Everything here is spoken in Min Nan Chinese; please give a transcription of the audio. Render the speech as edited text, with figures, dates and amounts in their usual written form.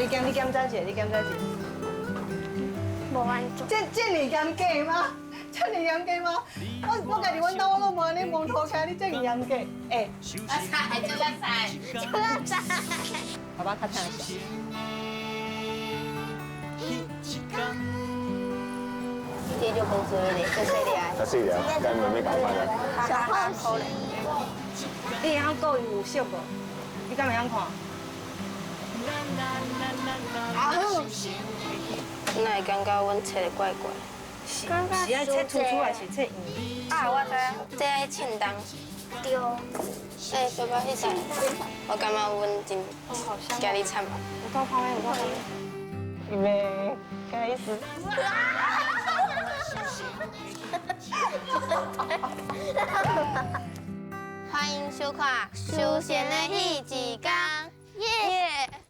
你檢你檢查一下，你檢查一下。無安怎。這這爾嚴格嗎？這爾嚴格嗎？我我家己阮兜我攏無按呢摸塗跤，你這爾嚴格？欸，阿菜，這個菜，這個菜。爸爸較聽下。這就公司的，這細粒。較細粒，跟妹妹仝款啊。小好奇。你會曉顧伊有色無？你敢會曉看？阿好。哪會感覺阮切得怪怪？是是愛切粗粗還是切圓？啊，我知，這愛稱重。對。欸，爸爸，彼個，我感覺阮真驚你慘啊。有夠芳的，有夠芳的。咩？開始。歡迎收看《休閒的彼一工》，耶！